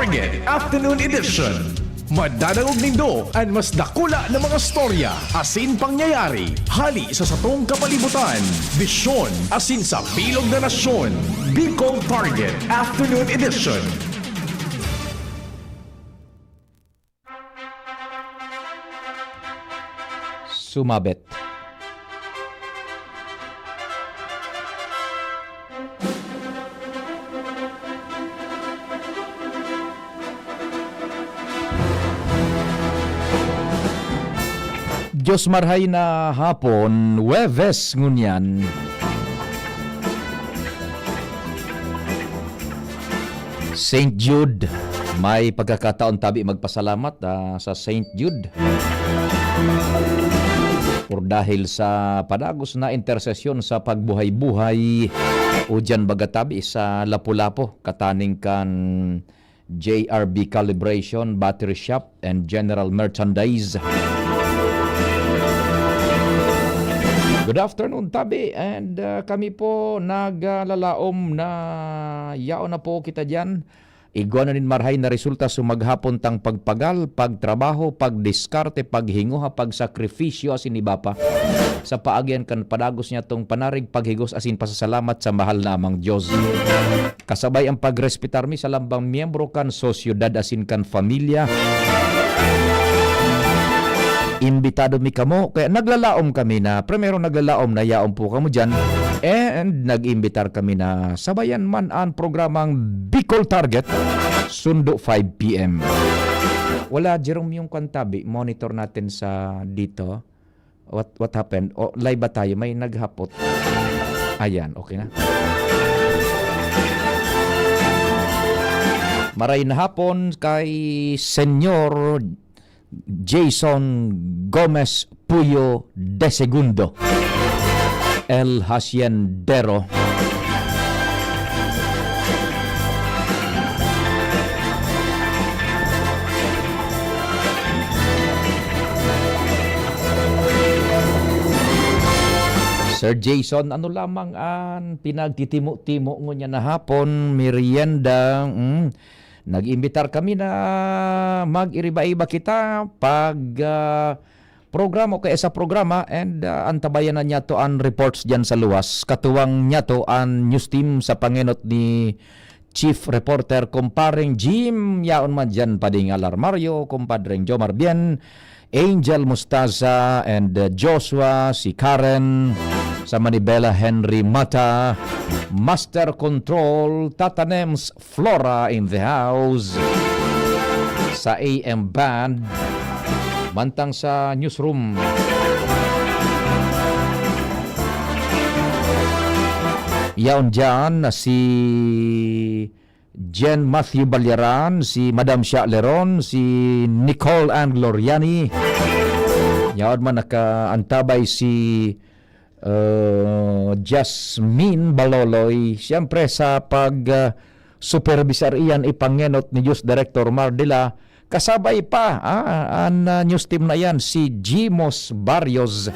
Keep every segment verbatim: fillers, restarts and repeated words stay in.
Target Afternoon Edition. Madadangog nindo an mas dakula na mga storya asin pangyayari hali sa satong kapalibutan, bisyon asin sa bilog na nasyon. Bicol Target Afternoon Edition. Sumabit. Diyos marhay na hapon, Huwebes ngunyan. Saint Jude. May pagkakataon tabi magpasalamat, ah, sa Saint Jude. Por dahil sa padagos na intersesyon sa pagbuhay-buhay, o diyan baga tabi sa Lapu-Lapu, kataning kan J R B Calibration, Battery Shop, and General Merchandise. Good afternoon, tabi. And, ah, kami po naglalaom na yaon na po kita diyan. Igwa na nin marahay na resulta sa maghapon tang pagpagal, pagtrabaho, pagdiskarte, paghinguha, pagsakripisyo, asin iba pa. Sa paagian kan padagos niya tong panarig, paghigos, asin pasasalamat sa mahal na Amang Diyos. Kasabay ang pagrespetar mi sa lambang miyembro kan sosyedad asin kan pamilya. Imbitado mi kamo, kaya naglalaom kami na, primero naglalaom na yaon po kamo dyan, and nag-imbitar kami na sabayan man ang programang Bicol Target, sundo five P M. Wala, Jerome, yung kantabi, monitor natin sa dito. What, what happened? O, live ba tayo? May naghapot. Ayan, okay na. Maray na hapon kay Senyor Jason Gomez Puyo de Segundo, El Haciendero. Sir Jason, ano lamang an pinagtitimo-timo ngunyan na hapon, merienda? Mm. Nag-imbitar kami na mag-iriba-iba kita pag, ah, programa o kaya sa programa, and, ah, antabayanan niyato an reports diyan sa luwas. Katuwang niyato an news team sa pangenot ni Chief Reporter, Kumpareng Jim, yaon man diyan, Pading Alarmario, Kumpadreng Jomar Bien, Angel Mostaza, and, uh, Joshua, si Karen, sa Manibela, Henry Mata, Master Control, Tata Nems, Flora in the house, sa A M Band, mantang sa newsroom. Yaon diyan na si Jen Matthew Balyaran, si Madam Sha Leron, si Nicole Ann Gloriani. Yaon man nakaantabay si, uh, Jasmine Baloloy. Siyempre sa pag, uh, supervisor iyan ipangenot ni News Director Mardila. Kasabay pa, ah, an, uh, news team na iyan, si Jimos Barrios.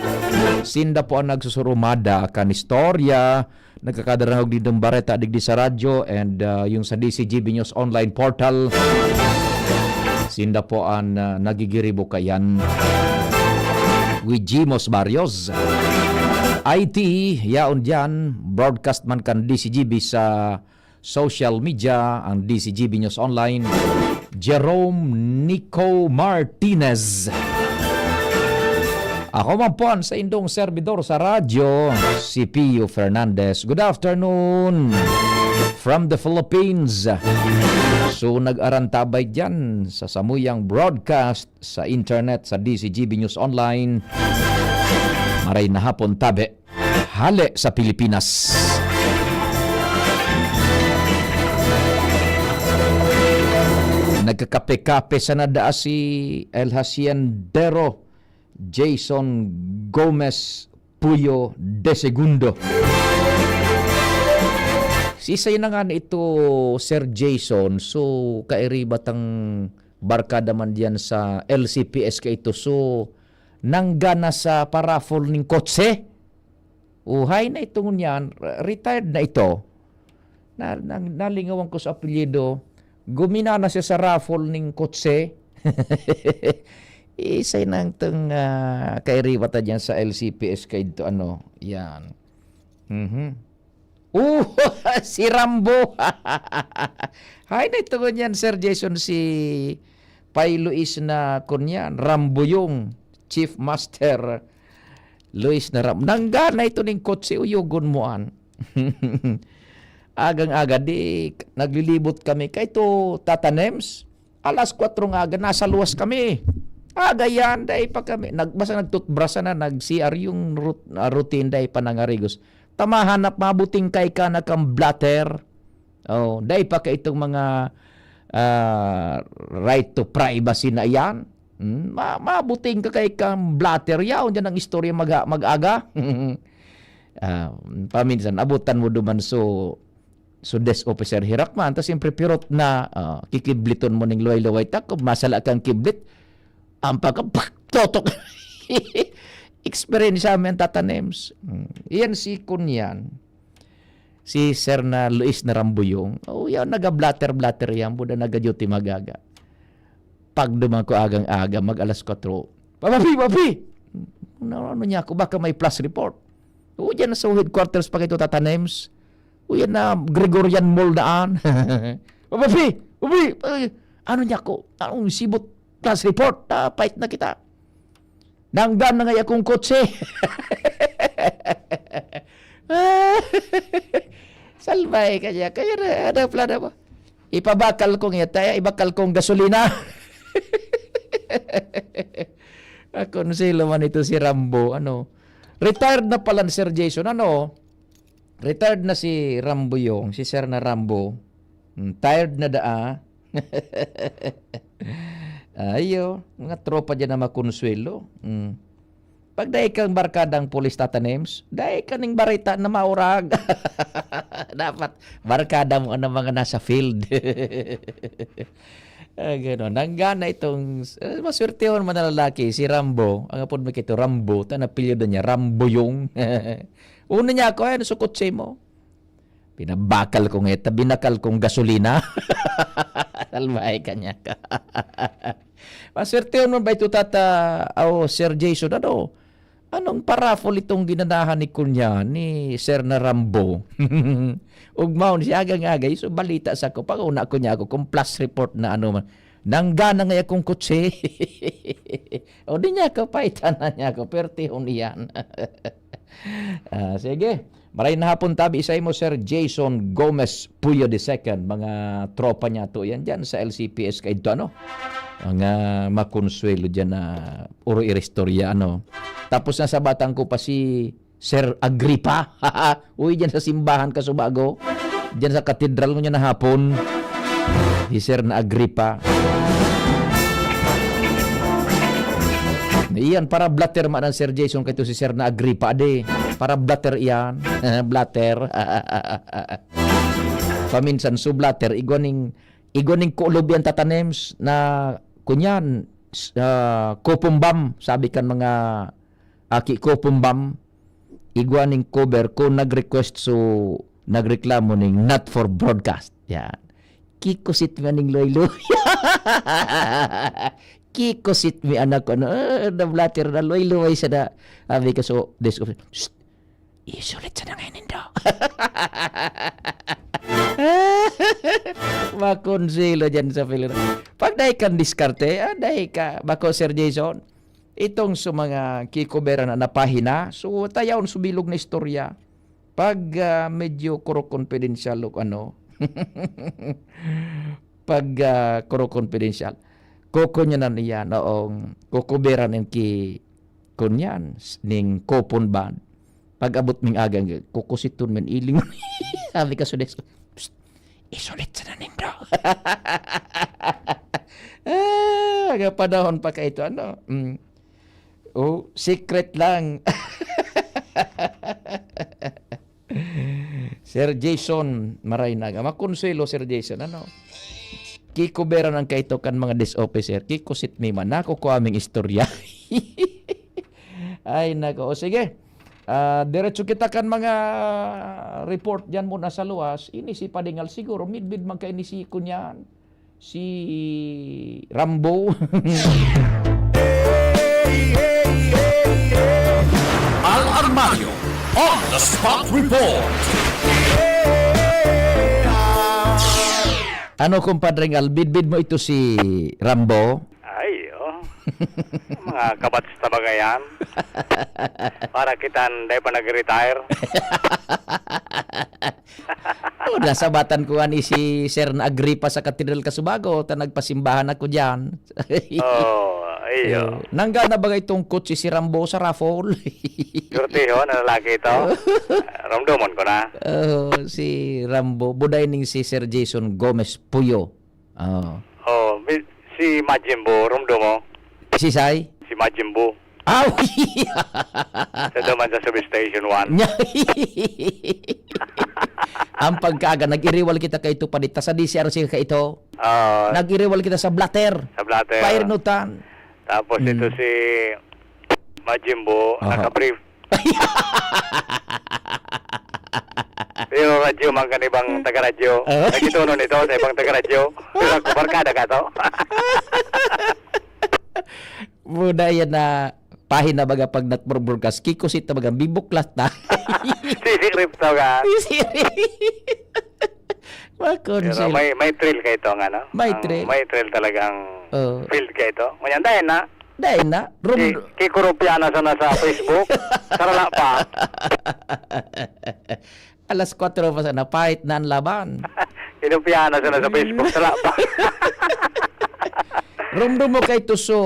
Sinda po ang nagsusurumada kan istorya, nagkakadarangog nindong bareta digdi sa radyo and, ah, yung sa D C G B News online portal. Sinda po an, ah, nagigiribo kayan. With Jimos Barrios. I T, yaon diyan, broadcast man kan D C G B sa social media, ang D C G B News Online, Jerome Nico Martinez. Ako man po ang saindong servidor sa radyo, si Pio Fernandez. Good afternoon from the Philippines. So, nag-arantabay dyan sa samuyang broadcast sa internet, sa D C G B News Online. Maray na hapon, tabi. Hale sa Pilipinas. Nagkakape-kape sana daa si El Haciendero Jason Gomez Puyo de Segundo. Sisay na nga na ito, Sir Jason. So, kairiba tang barkada man diyan sa L C P S ka ito. So, nanggana sa paraffle ning kotse. Uhay na ito ngunyan, re-, retired na ito. Na, na, nalingawan ko sa apelyido, Gumina na siya sa raffle ning kotse. Isay nang tong, ah, kairiba ta diyan sa L C P S kaidto, ano, yan. Mhm. Oh, si Rambo. Hay, na ito ngunyan, Sir Jason, si Pay Luis na kunyan, Rambo yung Chief Master Luis na Ram-, nanggana ito ning kotse, uyogon mo an. Agang-aga, di, naglilibot kami. Kay to, Tata Nems, alas kwatro ng aga, nasa luwas kami. Aga yan, dai pa kami. Nag-, basta nagtutbrasa na, nag-C R yung rut-, ah, routine, dai pa nangarigos. Tamahan na mabuting kay ka na kang blatter. Oh, dai pa ka itong mga, ah, right to privacy na yan. Hmm, ma-, mabuting ka kay kang blatter. Yaon dyan ang istorya mag-, mag-aga. Ah, paminsan, abutan mo duman so, so desk officer, hirak man. Tapos siyempre, pirot na, ah, kikibliton mo ning luway-luway. Tako, masala kang kiblit. Ang pagka-, pak! Totok! Experience sa amin, Tata Nems. Hmm. Iyan si Kunyan. Si Sir na Luis na Rambuyong. Oh, yan, naga-blatter-blatter yan. Buda naga-duty magaga. Pag duman ko agang-aga, mag alas kwatro. "Papapi, papi!" Na, ano niya ako, baka may flash report. O, dyan sa headquarters pa kito, Tata Nems. O, yan na, Gregorian Mall daan. "Papapi! Papi! Ay, ano niya ako? Anong sibot flash report? Ah, fight na kita." Nanggan na nga akong kotse. Salbay ka niya. Kaya na, ano plano mo? Ipabakal kong yata, ibakal kong gasolina. Akonselo man ito si Rambo, ano. Retired na pala si Sir Jason, ano. Retired na si Rambo yung, si Sir na Rambo. Hmm, tired na daa. Ayo, mga tropa dyan na makonsuelo. Hmm. Pag dai kang barkadang pulis, Tata Nems, dai ka ning barita na maurag. Dapat barkada mo ang mga nasa field. Ah, ganon. Nanggana itong, eh, maswertehon man na lalaki, si Rambo. Ang apod mo kito, Rambo. Ito ang apelyido niya, Rambo yung. Una niya ako, "Ay, ano sa kotse mo?" Pinabakal ko nga ito, binakal kong gasolina. Salbahe ka niya ka. Maswertehon man ba ito, Tata, o Sir Jason? Ano? Anong paraffle itong ginanahan ni Kunya, ni Sir na Rambo? Ugmaon siya, agang-agay. So, balita sa ko, pag-una ko niya ako, kung plus report na ano man. Nanggana nga akong kotse. O di niya ako, paitan na niya ako, pertihon iyan. Ah, sige. Maray na hapon tabi sa imo, Sir Jason Gomez Puyo the second. Mga tropa niya to yan dyan sa L C P S kaidto, ano? Mga makonsuelo dyan na uro iristorya, ano? Tapos nasa batang ko pa si Sir Agripa. Uy, dyan sa simbahan, Kasubago. Dyan sa katedral mo niya na hapon. Si Sir na Agripa. Iyan, para blatter man ang Sir Jason, kay ito si Sir na Agripa, de. Para blatter iyan. Blatter. Paminsan, so blatter, igwa ning, igwa ning kulob yan, Tata Nems, na, kunyan, s-, ah, kupumbam, sabi kan mga aki, kupumbam, igwa ning cover kung nag-request, so, nagreklamo ning not for broadcast. Yan. Kikosit nga ning loyloy. Kikosit mi anak ko, ano, ah, na blatter na loyloy sa na. Sabi ko, so, this, "Shh, isulit sa na ngayon, Indo." Makonsilo dyan sa Pilipino. Pag dahil kang diskarte, ah, dahil ka, bako, Sir Jason, itong sa mga kikubera na napahina, so, tayaon subilog na istorya. Pag, ah, medyo kuro confidential o ano, pag, ah, kuro confidential, kuko niya na niya, noong kukuberan ng ki-, kunyan, s-, ning kupon ba? Pag abot ming agang, kukusiton men iling. Sabi ka, Sudes, "Psst, isulit sa nanindo." Ah, aga panahon pa ka ito, ano? Mm. Oh, secret lang. Sir Jason Maraynaga. Makonsuelo, Sir Jason, ano? Kikubera ng kaito kan mga desk officer. Kikusit mi man. Nakukuha ming istorya. Ay, nako. O, sige. Ah, diretso kita kan mga report dyan muna sa luwas. Ini si Padingal siguro. Midbid man ka ini si Kunyan. Si Rambo. Al Armario on the spot report. Ano, kumpadreng Al, bidbid mo ito si Rambo? Ay, oh. Mga kabats ta baga yan. Para kitan, dai pa nag-retire. Oh, nasabatan ko ani si Sir na Agripa sa Katedral Kasubago, ta nagpasimbahan ako diyan. Oh, iyo. Eh, nangga na bagay itong kotse si Rambo sa raffle. Sortiho na lalaki ito. Ramdomon ko na. Oh, si Rambo. Buday ning si Sir Jason Gomez Puyo. Oh. Oh, mi-, si Majin Buu, ramdom mo? Si Sai? Si Majin Buu. Aw! Sa duman sa substation one. Nya-, ang pagkaaga, nag-iriwal kita kaito, padita sa D C R C kaito. Oo. Nag-iriwal kita sa blotter. Sa blotter. Pairnutan. Tapos ito Mm. si Majin Buu, Aha. naka-brief. Pero radyo man kan ibang taga-radyo. Oo. Nagituno nito sa ibang taga-radyo. Pero ako, barkada ka to. Muna yan na pahin na baga pag nat-broadcast, kikusit na baga, bibuklat na. Sisirip to ka. Sisirip. Makon Pero sila. may, may thrill kayo to, nga, no? May Ang thrill. may thrill talagang Oo. field kayo to. Ngunyan, dahil na, Dahil na, rum- ki-, kikurupya na sana sa Facebook. Sarala pa. Alas kwatro pa sana, pahit na ang laban. Kinupya na sana sa Facebook. Sarala pa. Rumdum mo kay Tuso,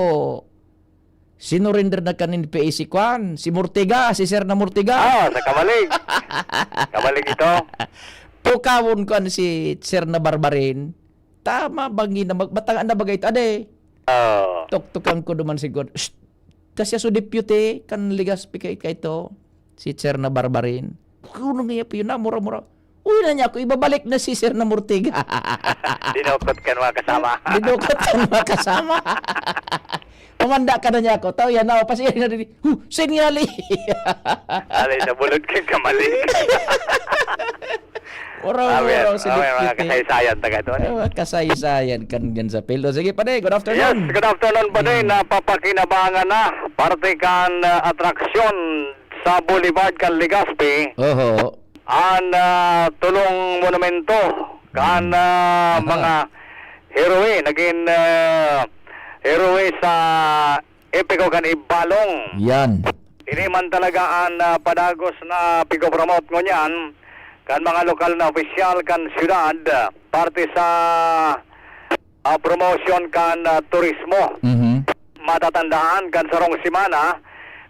sinurrender na kan N P A si Kwan, si Mortiga, si Sir na Mortiga. Ah, sa Kamalig. Kamalig ito. Pukawon ko an si Sir na Barbarin. Tama, bangi na mag-, matanga na bagay ito, ade. Oo. Tuktukan ko duman si God. Shh! Kasi so deputy, kan Legazpi kay, kay to, si Sir na Barbarin. Kuno nga po yun, na, mura-mura. Uy, na niya ako, ibabalik na si Sir na Mortiga. Dinukot ka, mga kasama. Dinukot ka, mga kasama. Pamanda ka na niya ako. Tao yan, ako, pasiyan na rin. Huh, sinyali. Alay, sa bulod kang kamali. Oraw, Awer, oraw, awer, mga silikiti. Kasaysayan, taga doon, eh. Ah, kasaysayan kan dyan sa Pilo. Sige, pare, good afternoon. Yes, good afternoon, pare. Mm. Napapakinabangan na. Parte kan, ah, atraksyon sa Boulevard kan Legazpi. Oho. An, ah, tulong monumento kan, Mm. ah, Aha. mga heroe, naging, ah, heroe sa Epiko kan Ibalong. Yan. Ini man talaga an, ah, padagos na pigo-promote ngunyan kan mga lokal na opisyal kan siyudad, ah, parte sa, ah, promotion kan, ah, turismo. Mhm. Matatandaan kan sarong semana,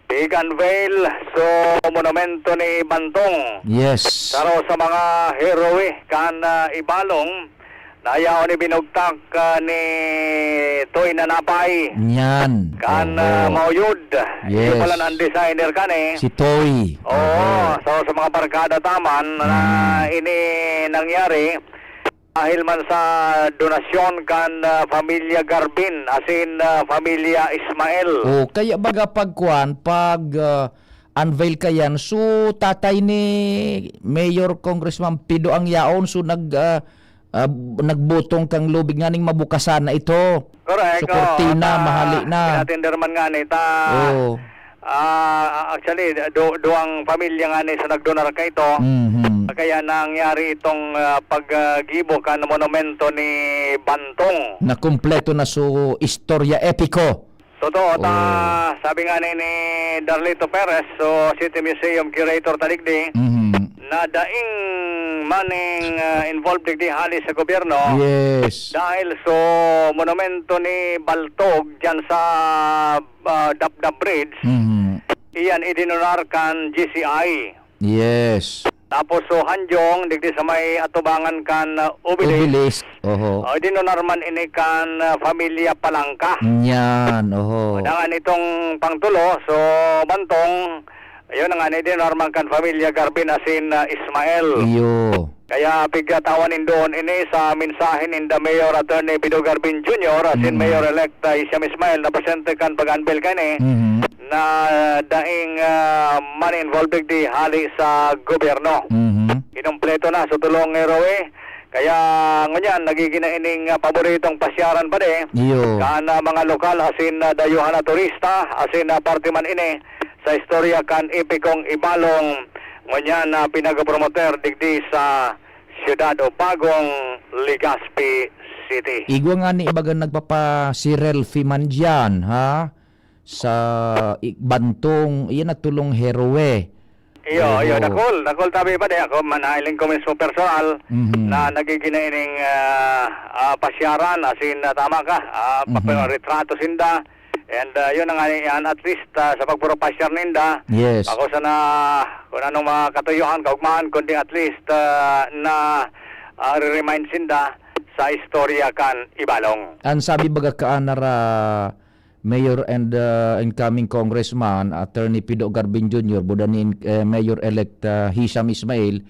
pig-unveil so monumento ni Bantong. Yes. Saro sa mga heroe kan, ah, Ibalong, na yaon ni binugtak, ah, ni Toy Nanapay. Nyan. Kan, Oho. ah, Mauyod. Yes. Iyo pala ang designer kan, eh. Si Toy. Oo, Oho. So, sa mga barkada taman na Mm. ini nangyari dahil man sa donasyon kan, ah, Pamilya Garbin, as in, ah, Pamilya Ismael. Oh, kaya baga pagkuan, pag, ah, unveil ka yan, so tatay ni Mayor Congressman Pido ang yaon, so nag, ah, ah, nagbutong kang lubig nganing mabukasan na ito. Correct, So, oo, kortina, ta-, mahali na. Pinatender man nga ni ta. Oo. Ah, actually, du-, duwang pamilya nga ni sa nagdonar ka ito. Mhm. Kaya nangyari itong, ah, pag, ah, gibo kan monumento ni Bantong. Na kumpleto na so istorya epiko. Totoo, ta, Oo. sabi nga ni, ni Darlito Perez, so City Museum Curator ta digdi, Mhm. na daing maning, ah, involved digdi hali sa gobyerno. Yes. Dahil so monumento ni Baltog dyan sa, ah, Dapdap Bridge, Mhm. iyan idinunar kan G C I. Yes. Tapos so Hanjong, digdi sa may atubangan kan, ah, Obelisk. Obelisk, oho. Oh, idinunar man ini kan, ah, Pamilya Palangka. Yan, oho. Dangan itong pangtulo, so Bantong, ayun na nga, idinunar man kan Pamilya Garbin asin, ah, Ismael. Iyo. Kaya pigkatawan nin doon ini sa mensahe ninda Mayor Attorney Pido Garbin Junior asin Mm. Mayor-elect, ah, Hisham Ismael na presente kan pag-unveil kani. Mhm. na daing, ah, man involved digdi hali sa gobyerno. Mhm. Kinumpleto na sa tulong ni Roe Kaya ngunyan, nagiging na ining, ah, paboritong pasyaran pa di. Iyo. Kan, ah, mga lokal, asin, ah, dayuhan na turista, asin, ah, parte man ini sa istorya kan epikong Ibalong, ngunyan na pinagpromoter digdi sa siyudad o Bagong Legazpi City. Igwa nga ni ibagan nagpapa-selfie man diyan, ha? Sa i-, bantong, iyan na tulong heroe. Iyo, iyo, Oho. dakul, dakul tabi pa di. Ako, manailing ko mismo personal Mhm. na nagiging na ining, ah, ah, pasyaran, as in, ah, tama ka, ah, Mhm. papel-, retrato sinda. And, ah, yun na nga yan, at least, ah, sa pagpurupasyar ninda, Yes. ako sana, kung anong mga katuyuan, kaugmahan, kundi at least, ah, na, ah, re-remind sinda sa istorya kan Ibalong. Ang sabi baga ka, Anar, ah, Mayor and, ah, incoming Congressman, Attorney Pido Garbin Junior, buda ni, eh, Mayor-elect, ah, Hisham Ismail,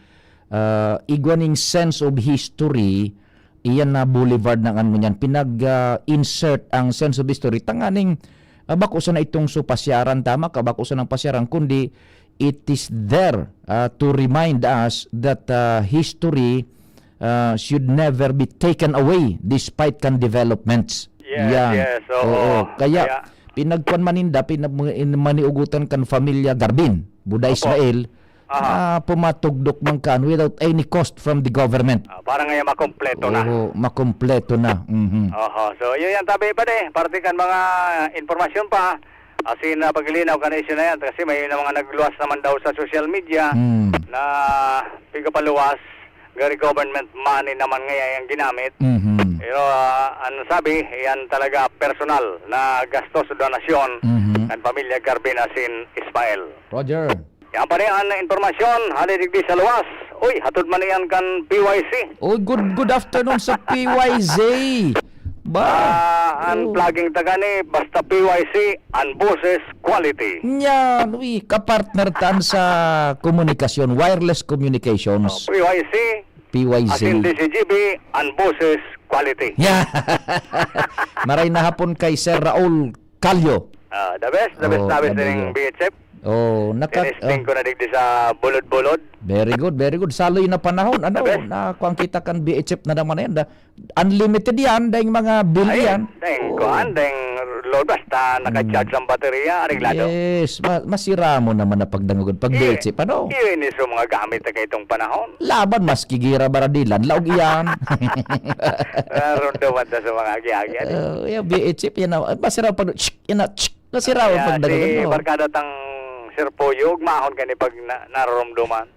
ah, igwa ning sense of history, iyan na boulevard na kan ngunyan. Pinag, ah, insert ang sense of history. Tanganing, ah, bako sana itong so pasyaran, tama ka, bako sana ang pasyaran, kundi it is there, ah, to remind us that, ah, history, ah, should never be taken away despite kan developments. Yes, Yan. yes, oo. Oo. Kaya, Kaya pinagkuan man ninda, pinag-, maniugutan kan Familia Garbin, Buda Opo. Ismail, Aha. na pumatugdok man kan without any cost from the government. Ah, para ngayon makompleto na. Oo, makompleto na. Mhm. Oho. So, yun yan, tabi pa di. Parte kan mga impormasyon pa. As in, ah, paglilinaw kan issue na yan. Kasi may na mga nagluwas naman daw sa social media Mm. na pigapaluwas, gari government money naman ngayon ang ginamit. Mhm. Pero, ah, ang sabi, yan talaga personal na gastos o donasyon Mhm. kan pamilya Garbin asin Ismael. Roger. Yan pa rin ang impormasyon, hali digdi sa luwas. Uy, hatod man yan kan P Y C. Uy, good, good afternoon sa P Y Z. Ba? Ah, ang Oh. plugin ta gani, basta P Y C, ang boses quality. Yan, uy, kapartner tan sa komunikasyon, wireless communications. Oh, P Y C, P Y Z. Asin D C G B, ang boses quality. Yeah. Maray na hapon kay Sir Raul Calio. Ah, the best, the best Oh, na best the ning mayor. B H F. Oh, naka-, Tinisting ah. ko na digdi sa bulod-bulod. Very good, very good. Saloy na panahon, ano, The best. na kuwan kita kan B H F na naman na yan. Da-, unlimited yan, dahil mga bill Ay, yan. dahil Oh. kuwan, dahil load, basta naka-charge Mm. ang baterya, areglado. Yes, ma-, masira mo naman na pagdangog pag Eh, B H F, ano? Yun is yung mga gamit na kayong panahon. Laban, mas kigira baradilan, laog iyan. Narunduman ta sa mga agi-agi, ano? Oh, yung B H F, yan na, masira pag, tsk, yan na, tsk. Nasira ang Kaya pagdagdag, si no? Barkada tang Sir Puyo, ugmahon ka ni pag na-, nararomdoman.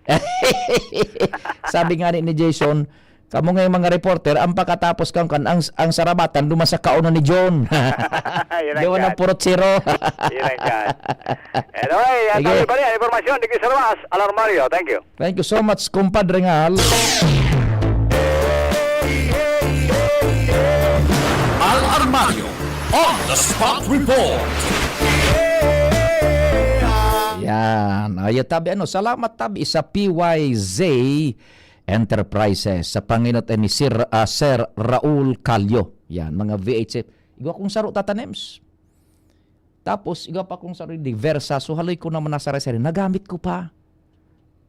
Sabi nga ni, ni Jason, "Kamo nga yung mga reporter, ang pakatapos kang kan, ang, ang sarabatan, duman sa kaon ni John." Yun ang Gawa ng kan. purot zero. Yun ang kan. Anyway, yan Sige. tayo pa rin. Ang impormasyon, digdi sa luwas. Alarmario, thank you. Thank you so much, Kumpadre Ngal. Al Armario on the Spot Report. Yan. Ay, tabi, ano, salamat tabi sa P Y Z Enterprises, sa panginot ni Sir, ah, Sir Raul Calio. Yan, mga V H F. Igwa kong saro, Tata Nems. Tapos, igwa pa kong saro, diversa. So, haloy ko naman nasa recipe. Nagamit ko pa.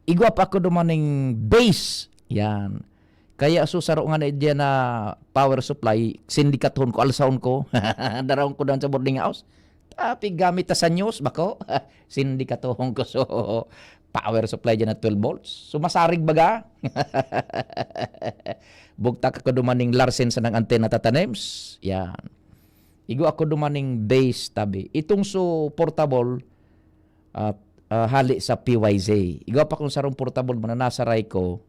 Igwa pa ako duman ning base. Yan. Kaya so, saro nga na diyan na power supply, sindikatahon ko, alsahon ko. Darawon ko doon sa boarding house. Tapi gamit ta sa news, bako. Sindikatahon ko. So, power supply diyan na twelve volts. So, masarig baga. Bugtak ako duman ning Larsen sa nang antena, Tata Nems. Yan. Igwa ako duman ning base, tabi. Itong so portable, at, ah, hali sa P Y Z. Igwa pa kong sarong portable man na nasa ray ko.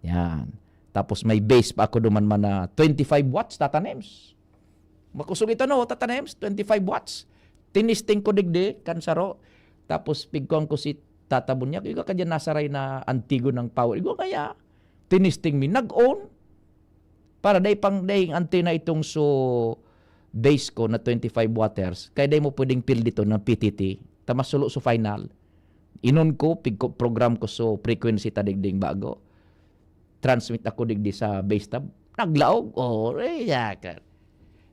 Yan. Tapos may base pa ako duman man na twenty-five watts, Tata Nems. Makusog ito, no, Tata Nems? Twenty-five watts. Tinisting ko digdi, kan saro. Tapos pigkuhan ko si Tata Bunyag, "Igwa ka dyan nasa ray na antigo ng power." Igwa kaya. Tinisting mi. Nag-on. Para dai pang, dai ang antena itong so base ko na twenty-five waters, kaya dai mo pwedeng field dito ng P T T. Ta mas sulo so final. Inon ko, pig-, program ko so frequency ta digding bago. Transmit ako digdi sa base tab. Naglaog. Oh, eh, yakan.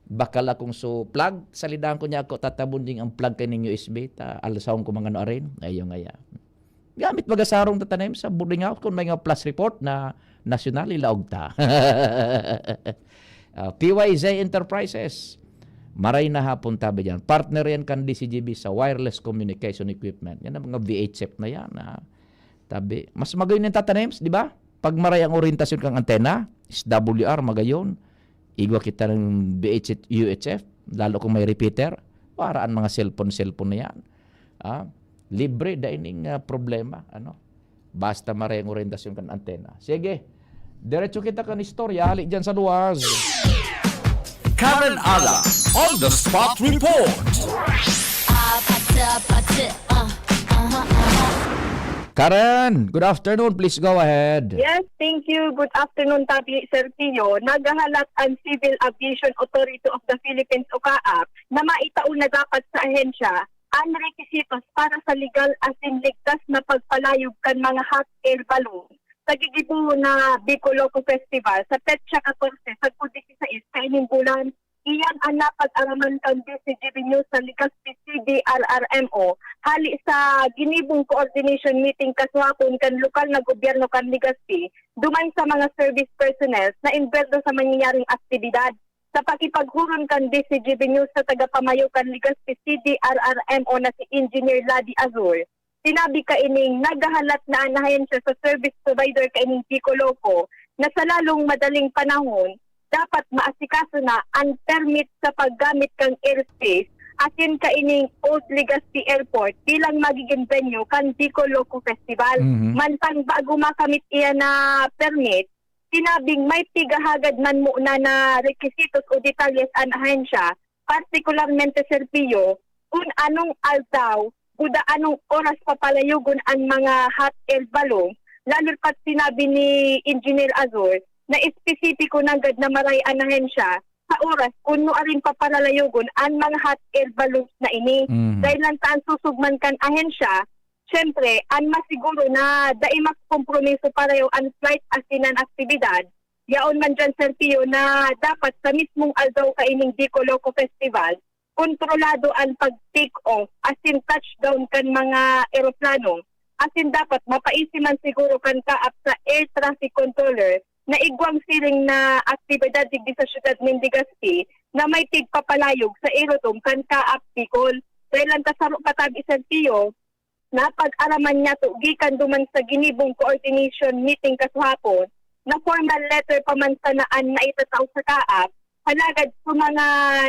Bakal akong so plug, salidahan ko niya ako, tatabon ding ang plug kaning U S B, ta alsahon ko mga ano arin. Ayun nga ya. Gamit baga sarong tatanim sa boarding house kung may nga flash report na Nasyonal, ilaog ta. Ah, P Y Z Enterprises. Maray na hapon tabi diyan. Partner yan kan D C G B sa wireless communication equipment. Yan ang mga V H F na yan, ah. Tabi, mas magayon yung tatanim, di ba? Pag maray ang orientasyon kang antena, S W R, magayon. Igwa kita ng V H F, U H F, lalo kung may repeater, para ang mga cellphone, cellphone na yan. Ah, libre, da ining, ah, problema, ano? Basta maray ang orientasyon kan antena. Sige, diretso kita kan istorya, hali dyan sa luwas. Karen Ala on the spot report. Ah, pati, pati, ah, aha, aha. Karen, good afternoon. Please go ahead. Yes, thank you. Good afternoon, Tabi Sir Pio. Nagahalat ang Civil Aviation Authority of the Philippines o CAAP na maitao na dapat sa ahensya ang requisitos para sa legal asin ligtas na pagpalayog kan mga hot air balloon sa gigibo na Bicol Loco Festival sa petsa katorse sagkod disisais kaining bulan. Iyan an napag-araman kan D C G B News sa Legazpi C D R R M O hali sa ginibong coordination meeting kasuhapon kan lokal na gobyerno kan Legazpi duman sa mga service personnel na imbeldo sa mangyayaring aktibidad. Sa pakipaghuron kan D C G B News sa tagapamayo kan Legazpi C D R R M O na si Engineer Ladi Azul, sinabi kaining naghahalat na an ahensya sa service provider kaining Bicol Loco na sa lalong madaling panahon dapat maasikaso na an permit sa paggamit kan airspace asin kaining Old Legazpi Airport bilang magiging venue kan Bicol Loco Festival. Mhm. Mantang bago makamit iyan na permit, sinabing may pigahagad man muna na requisitos o detalles an ahensya, partikularmente Sir Pio, kun anong aldaw, kuda anong oras papalayugon an mga hot air balloon, lalo pat sinabi ni Engineer Azul na espesipiko nanggad na maray an ahensya sa oras kun nuarin papalalayugon an mga hot air balloons na ini. Mhm. Dahil lang sa susugman kan ahensya, syempre, an masiguro na dai makompromiso parayo an flight asin an aktibidad, yaon man dyan, Sir Pio, na dapat sa mismong aldaw kaining Bicol Loco Festival, kontrolado an pag-take off asin touchdown kan mga eroplano. Asin dapat mapaisi man siguro kan CAAP sa air traffic controller na igwang siring na aktibidad digdi sa siyudad nin Legazpi na may tigpapalayog sa aerodrome kan CAAP Bicol. Dahil ang kasaro katabi, Sir Pio, napag-araman niyato gikan duman sa ginibong coordination meeting kasuhapon na formal letter pa man sana an naitatao sa CAAP, halagad sa mga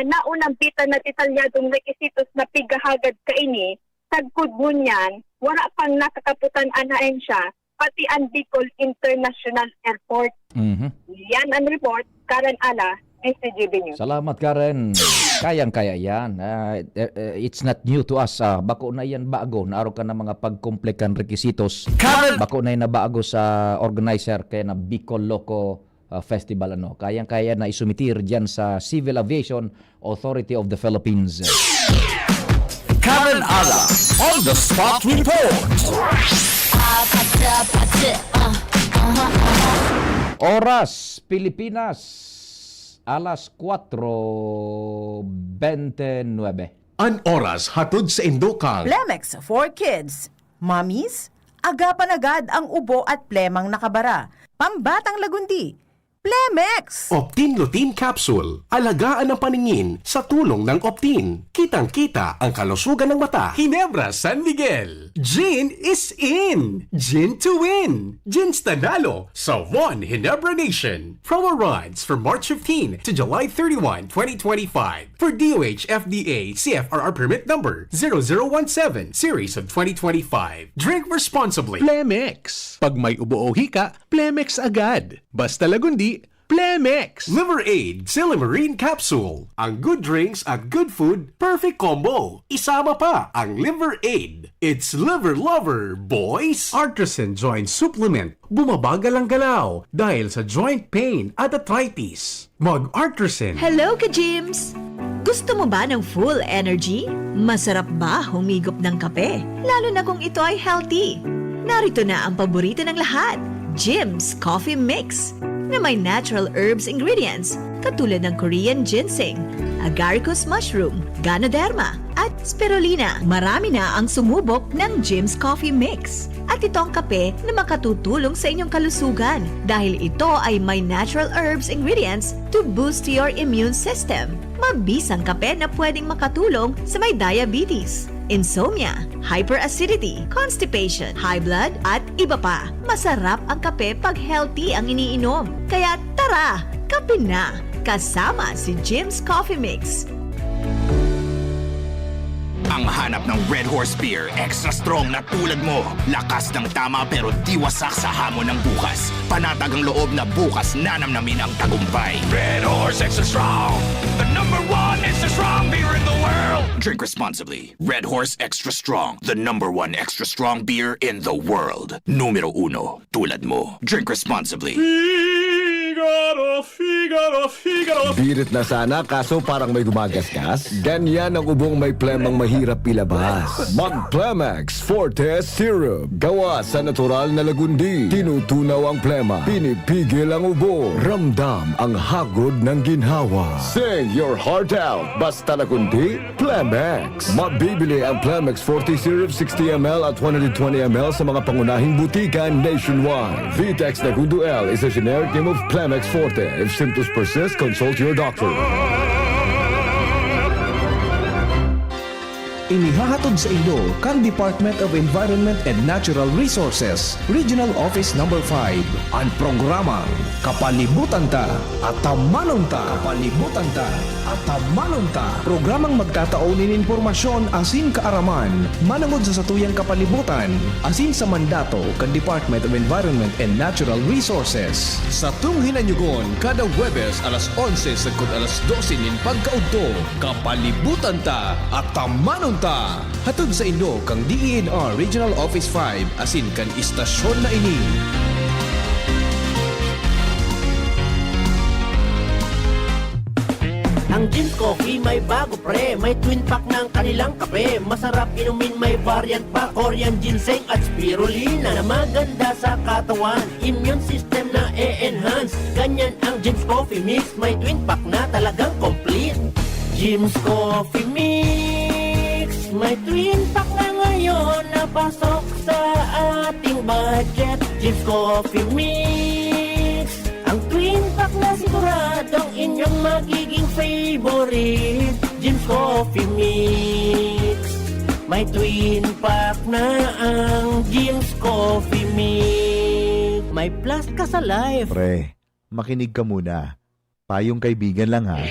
naunang bitan na detalyadong requisitos na pigahagad kaini, sagkod ngunyan, wara pang nakakaputan an ahensya, pati an Bicol International Airport. Mhm. Yan ang report, Karen Ala, D C G B News. Salamat, Karen. Kayang-kaya yan. Ah, eh, eh, it's not new to us. Ah, bako na yan bago. Naaro ka ng mga pagkomplek kan requisitos. Karen Bako na yan na bago sa organizer kaya na Bicol Loco ah, Festival. Ano. Kayang-kaya na isumitir dyan sa Civil Aviation Authority of the Philippines. Karen Ala on the spot report. Ah, pati, pati, ah, aha, aha. Oras, Pilipinas, alas kwatro bente nuebe. An oras hatod sa indo kang Plemex for Kids. Mommies, agapan agad ang ubo at plemang nakabara. Pambatang lagundi, Plemex! Optin Lutein Capsule. Alagaan ang paningin sa tulong ng Optin. Kitang-kita ang kalusugan ng mata. Ginebra San Miguel. Gin is in! Gin to win! Gin Stanalo sa One Ginebra Nation. Promo runs from March fifteen to July thirty-one, twenty twenty-five. For D O H F D A C F R R permit number zero zero one seven series of twenty twenty-five. Drink responsibly. Plemex. Pag may ubo o hika, Plemex agad. Basta lagundi, Plemex. Liver Aid Silimarin Capsule. Ang good drinks at good food, perfect combo. Isama pa ang Liver Aid. It's Liver Lover, boys! Artisan Joint Supplement. Bumabagal ang galaw dahil sa joint pain at arthritis. Mag-Artisan. Hello, ka-Gyms! Gusto mo ba ng full energy? Masarap ba humigop ng kape? Lalo na kung ito ay healthy. Narito na ang paborito ng lahat, Gyms Coffee Mix, na may natural herbs ingredients katulad ng Korean ginseng, agaricus mushroom, ganoderma, at spirulina. Marami na ang sumubok ng Jim's Coffee Mix. At ito ang kape na makatutulong sa inyong kalusugan dahil ito ay may natural herbs ingredients to boost your immune system. Mabisang kape na pwedeng makatulong sa may diabetes, insomnia, hyperacidity, constipation, high blood, at iba pa. Masarap ang kape pag healthy ang iniinom. Kaya tara, kape na! Kasama si Jim's Coffee Mix. Ang hanap ng Red Horse Beer, extra strong na tulad mo. Lakas ng tama pero di wasak sa hamon ng bukas. Panatag ang loob na bukas nanamnamin ang tagumpay. Red Horse Extra Strong, the number one extra strong beer in the world. Drink responsibly. Red Horse Extra Strong, the number one extra strong beer in the world. Numero uno, tulad mo. Drink responsibly. Figaro, Figaro, Figaro. Birit na sana kaso parang may gumagasgas. Ganyan ang ubong may plemang mahirap ilabas. Mag Plemex Forte Syrup. Gawa sa natural na lagundi. Tinutunaw ang plema. Pinipigil ang ubo. Ramdam ang hagod ng ginhawa. Sing your heart out. Basta lagundi, Plemex. Mabibili ang Plemex Forte Syrup sixty M L at one hundred twenty M L sa mga pangunahing butika nationwide. Vitex Nagudo L is a generic name of Plemex Forte. If symptoms persist, consult your doctor. Inihahatod sa indo kan Department of Environment and Natural Resources, Regional Office Number five, an programang Kapalibutan Ta, Atamanon Ta. Kapalibutan Ta, Atamanon Ta. Programang magtatao nin impormasyon asin kaaraman manangod sa satuyang kapalibutan asin sa mandato kan Department of Environment and Natural Resources. Satong hinanyugon kada Huwebes alas onse sagkod alas dose nin pagkaudto. Kapalibutan Ta, Atamanon Ta. Hatod sa indo kan D E N R Regional Office five asin kan istasyon na ini. Ang Jim's Coffee may bago, pre. May twin pack ng kanilang kape. Masarap inumin, may variant pa. Korean ginseng at spirulina na maganda sa katawan. Immune system na e-enhance. Ganyan ang Jim's Coffee Mix. May twin pack na, talagang complete. Jim's Coffee Mix. May twin pack na ngayon na pasok sa ating budget. Jim's Coffee Mix. Ang twin pack na siguradong inyong magiging favorite. Jim's Coffee Mix. May twin pack na ang Jim's Coffee Mix. May plus ka sa life. Pre, makinig ka muna. Payong kaibigan lang ha.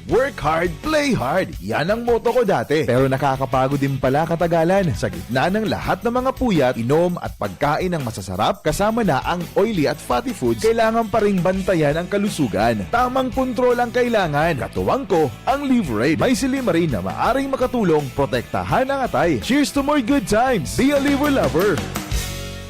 Work hard, play hard. Yan ang motto ko dati. Pero nakakapagod din pala katagalan. Sa gitna ng lahat ng mga puyat, inom at pagkain ng masasarap, kasama na ang oily at fatty foods, kailangan pa ring bantayan ang kalusugan. Tamang kontrol ang kailangan. Katuwang ko, ang Liverade. May silymarin na maaring makatulong protektahan ang atay. Cheers to more good times! Be a Liver Lover!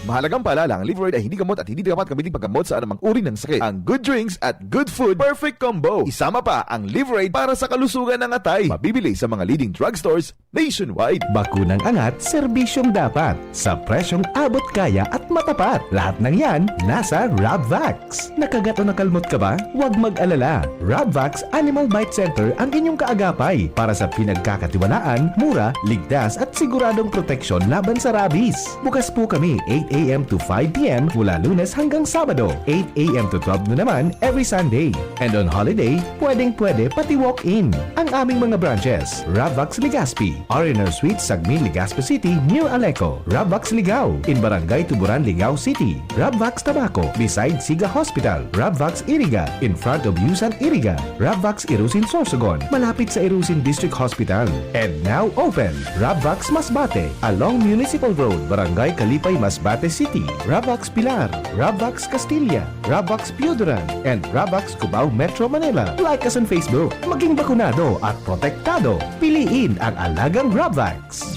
Mahalagang paalala, ang Liverade ay hindi gamot at hindi dapat gamitin paggamot sa anumang uri ng sakit. Ang good drinks at good food, perfect combo. Isama pa ang Liverade para sa kalusugan ng atay. Mabibili sa mga leading drugstores nationwide. Bakunang angat, serbisyong dapat. Sa presyong abot kaya at matapat. Lahat ng yan, nasa Rabvax. Nakagat o nakalmot ka ba? Huwag mag-alala. Rabvax Animal Bite Center ang inyong kaagapay para sa pinagkakatiwalaan, mura, ligtas at siguradong proteksyon laban sa rabies. Bukas po kami eight a m to five p m mula Lunes hanggang Sabado, eight a m to twelve noon naman every Sunday. And on holiday, pwedeng-pwede pati walk-in. Ang aming mga branches, Ravvax Legazpi, R and R Suite, Sagmin, Legazpi City, near Aleco, Ravvax Ligao, in Barangay Tuburan, Ligao City, Ravvax Tabaco, beside Siga Hospital, Ravvax Iriga, in front of Yusan Iriga, Ravvax Irusin Sorsogon, malapit sa Irusin District Hospital, and now open, Ravvax Masbate, along Municipal Road, Barangay Kalipay, Masbate City, Ravvax Pilar, Ravvax Castilla, Ravvax Pioduran, and Ravvax Cubao, Metro Manila. Like us on Facebook. Maging bakunado at protektado. Piliin ang alagang Ravvax.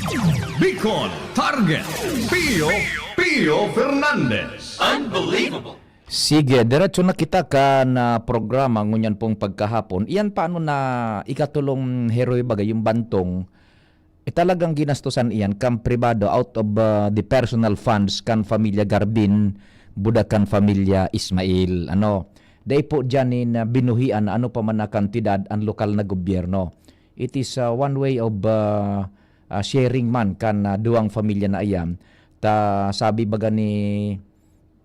Bicol Target, Pio, Pio Fernandez. Unbelievable! Sige, diretso na kita kan ah, programa ngunyan pong pagkahapon. Iyan paano na ikatulong heroy bagay yung bantong, eh, talagang ginastusan iyan kan pribado out of ah, the personal funds kan familia Garbin, Budakan familia Ismail. Ano? dai po diyan nin, ah, binuhian na ano pa man na kantidad ang lokal na gobyerno. It is, ah, one way of, ah, ah, sharing man kan, ah, duwang pamilya na iyan. Ta sabi baga ni,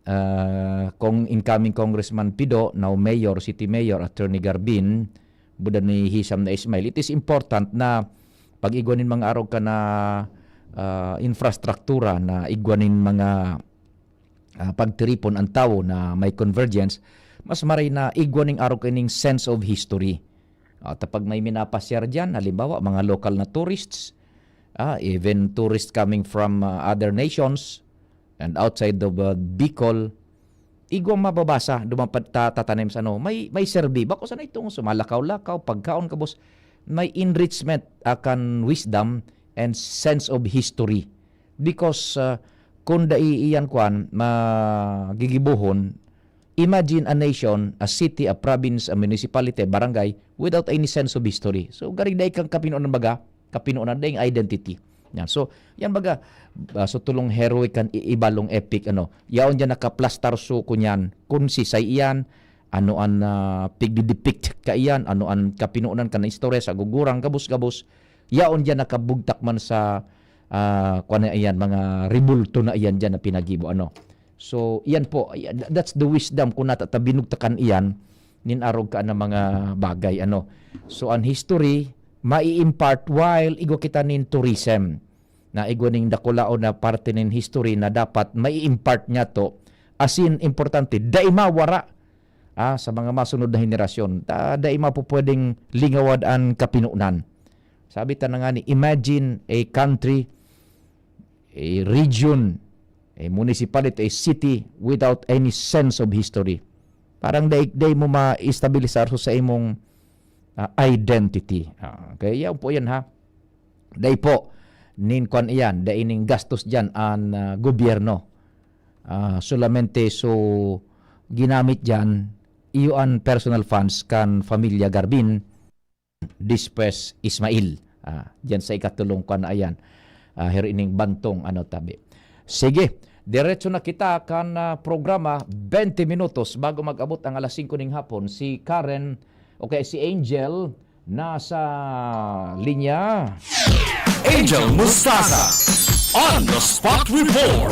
ah, Cong-, incoming Congressman Pido, now Mayor, City Mayor, Attorney Garbin, buda ni Hisam na Ismail, it is important na pag-igwa nin mga arog ka na, ah, infrastruktura, na igwa nin mga, ah, pagtiripon ang tawo na may convergence, mas maray na igwa ning arog ka ning sense of history. Ah, ta pag may minapasyar diyan, halimbawa, mga local na tourists, ah, even tourists coming from, ah, other nations and outside of, ah, Bicol, igwang mababasa, duman pa ta-, tatanim sa ano, may, may serbi. Bako sana itong sumalakaw-lakaw, pagkaon, kabos, may enrichment akan wisdom and sense of history. Because, ah, kung dai iyan kwan, magigibohon, imagine a nation, a city, a province, a municipality, a barangay, without any sense of history. So, gari dai kang kapinoan baga, kapinoan dai identity. Yan. So, yan baga, ah, so tulong heroic kan i-, ibalong epic, ano. Yaon diyan nakaplastar so kunyan, kun sisay iyan, ano an, ah, pigdidepict kaiyan, ano an kapinoan kan istorya sa gugurang gabos-gabos. Yaon diyan nakabugtak man sa, ah, kuwan na iyan, mga rebulto na iyan diyan na pinagibo, ano. So, iyan po, ay, tha-, that's the wisdom kung nata-, ta binugtakan iyan nin arog ka na mga bagay, ano. So, an history, mai-impart while igwa kita nin tourism. Na igwa ning dakulaon na parte nin history na dapat mai-impart niya to. As in, importante, dai mawara, ah, sa mga masunod na henerasyon. Ta-, dai mapupwedeng lingawad an kapinonan. Sabi ta na nga ni, imagine a country, a region, a municipality, a city without any sense of history. Parang dai, dai mo ma-estabilisar sa imong, ah, identity. Ah, okay, yan po yan, ha. Dai po nin kwan iyan, dai ning gastos diyan an, ah, gobyerno. Ah, solamente so ginamit diyan, iyo an personal funds kan Familia Garbin, Dispues Ismail. Ah, diyan sa ikatulong kwan na ayan. Ah, here ining bantong, ano, tabi. Sige, diretso na kita kan, ah, programa, twenty minutos bago mag-abot ang alas singko ning hapon. Si Karen, o kaya si Angel, nasa linya. Angel Mustasa, on the spot report.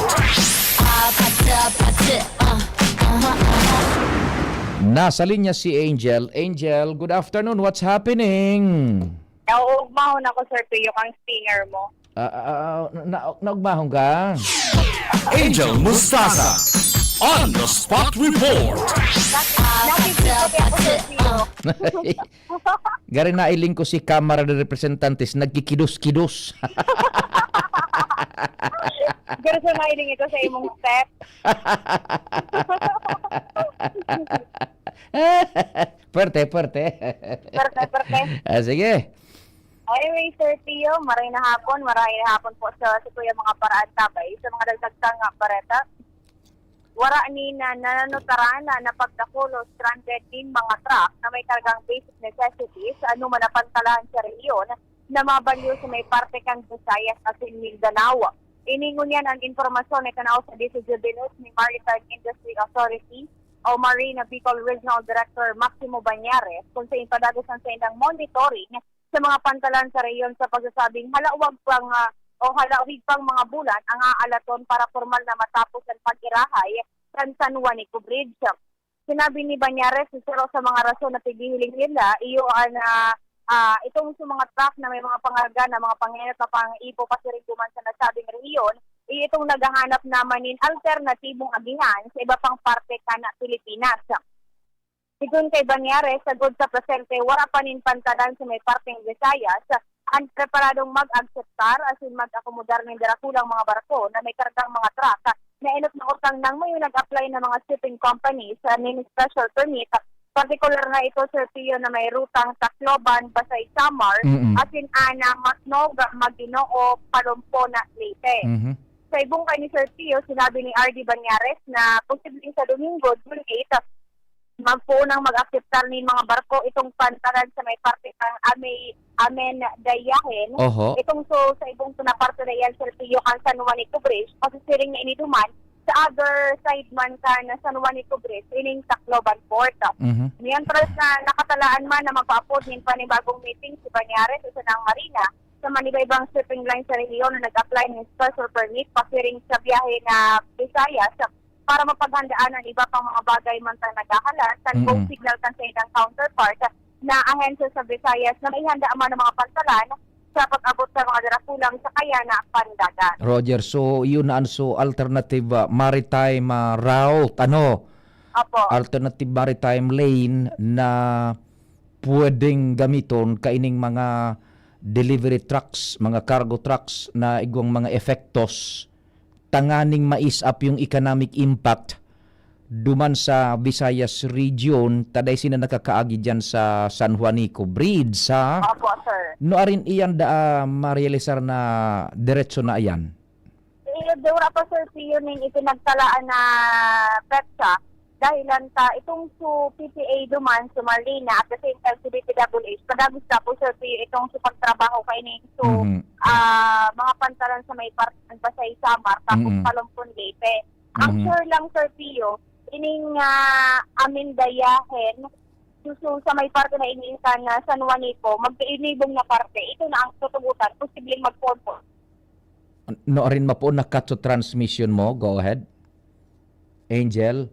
Nasa linya si Angel. Angel, good afternoon. What's happening? Nauugmahon ako, Sir Pio, kang stinger mo. Ah, ah, ah, na, na, naugmahon ka? Angel Mustasa, on the spot report. Nakikita ko ako, Sir Pio. Gari nailing ko si Kamara de Representantes, nagkikidos-kidos. Pero sa mailing ito sa imong step. Puwerte, puwerte. Puwerte, puwerte. Ah, sige. Anyway, Sir Pio, maray na hapon, maray na hapon po sa, sa Kuya mga paraan tabay. Sa mga dagdag tang, ah, bareta, wara ni na nananotaran na napagdakulo, stranded din mga truck na may kargang basic necessities, ano man ang pantalahan sa rehiyon na mabalyo sa may parte kang Visayas asin Mindanao. Ini ngunyan ang impormasyon na itinao sa D C G B News ni Maritime Industry Authority o Marina Bicol Regional Director Maximo Bañares, kung sa ipadagos ang saindang monitoring sa mga pantalan sa rehiyon sa pagsasabing halawag pang, ah, o halawig pang mga bulan ang aalaton para pormal na matapos ang pag-irahay kan San Juanico Bridge. Sinabi ni Bañares, isa raw sa mga rason na pighihiling nila, iyo an, ah, ah, itong sa mga truck na may mga pangarga na mga pangenot na pang-ipo pasiring duman sa nasabing rehiyon, iyo itong naghahanap naman nin alternatibong agihan sa iba pang parte kan Pilipinas. Sigon kay Bañares, sagod sa presente, wara pa nin pantalan sa may parteng Visayas an preparadong mag-akseptar asin mag-akomodar nin darakulang mga barko na may kargang mga truck na enot na utang nang mayo nag-apply na mga shipping companies nin special permit, partikular na ito, Sir Pio, na may rutang Tacloban, Pasay, Samar, Mm-mm. asin ana, Masnog, Maguinoo, Palompona, Leyte. Mhm. Sa ibong kay ni Sir Pio, sinabi ni R D Bañares na posibleng sa Domingo, June eight, magpoon ang mag-akseptar nin mga barko itong pantalan sa may parte kang Amay, Amen Dayahen. Oho. Itong so, sa ibong na parte na iyan, Sir Pio, kang San Juanico Bridge, pasisiring na ini duman Sa other side man kan San Juanico Bridge, ining Tacloban Port. Mhm. Mientras na nakatalaan man na magpaapod nin panibagong meeting si Bañares sa sanang marina, sa maniba-ibang shipping line sa rehiyon na nag-apply ng special permit pasiring sa biyahe na Visayas para mapaghandaan ang iba pang mga bagay mantang naghahalas kan go Mm-mm. signal kan saindang counterpart na ahensya sa Visayas na may handa man ang mga pantalan sa pag-abot sa mga darakulang sakay na pandagat. Roger, so yun na an so alternative, ah, maritime, ah, route, ano? Opo. Alternative maritime lane na pwedeng gamiton kaining mga delivery trucks, mga cargo trucks na igwang mga epektos tanganing ma-ease up yung economic impact duman sa Visayas region, ta dai sinda nakakaagi diyan sa San Juanico Bridge, ha? Opo, sir. No arin iyan da, ah, marealisar na diretso na iyan? Eh, di wala pa, sir, Pio, ning ipinagtalaan na petsa. Dahilan ta, itong su P P A duman, su Marlina, at the same time, su D P W H, padagos na po, sir, Pio, itong su pagtrabaho kaining su, Mhm. ah, mga pantalan sa may parte ng Pasay Samar, tapos Mhm. Palompon, Leyte. Ang Mhm. sure lang, Sir Pio, ining, ah, amin dayahen, susu sa may parte na ini kan, ah, San Juanico, magkainibong na parte. Ito na ang tutugutan, posibleng magpompo. No, arin mapo na-cut so transmission mo? Go ahead. Angel,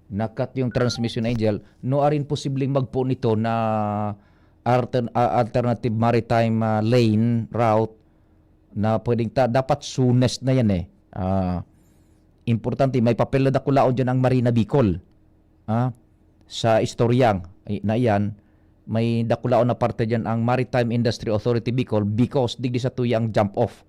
na-cut yung transmission, Angel. No, arin posibleng magpo nito na altern-, ah, alternative maritime, ah, lane route na pwedeng ta-, dapat soonest na yan eh. Ah, importante, may papel na dakulaon dyan ang Marina Bicol. Ah, sa istorya na iyan, may dakulaon na parte dyan ang Maritime Industry Authority Bicol because digdi sa tuya ang jump off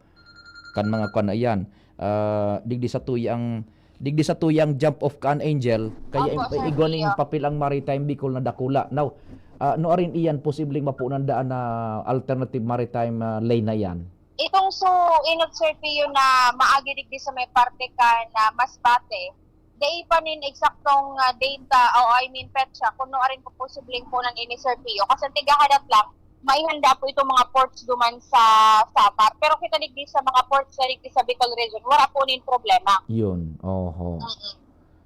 kan mga kwan na iyan. Ah, digdi sa tuya ang, digdi sa tuya ang jump off kan Angel, kaya Opo, im-, Sir igwa ning Pio. papel ang Maritime Bicol na dakula. Now, ah, no arin iyan posibleng mapunan daan na alternative maritime, ah, lane na iyan? Itong su inot, Sir Pio, na maagi digdi sa may parte kan, ah, Masbate, dai pa nin eksaktong, ah, data o, I mean, petsa kung no arin po posibleng punan ini, Sir Pio. Kasi ang tighahalat lang, maihanda po itong mga ports duman sa Samar. Pero kita digdi sa mga ports na digdi sa Bicol Region, wala po nin problema. Yun, oho. Mm-mm.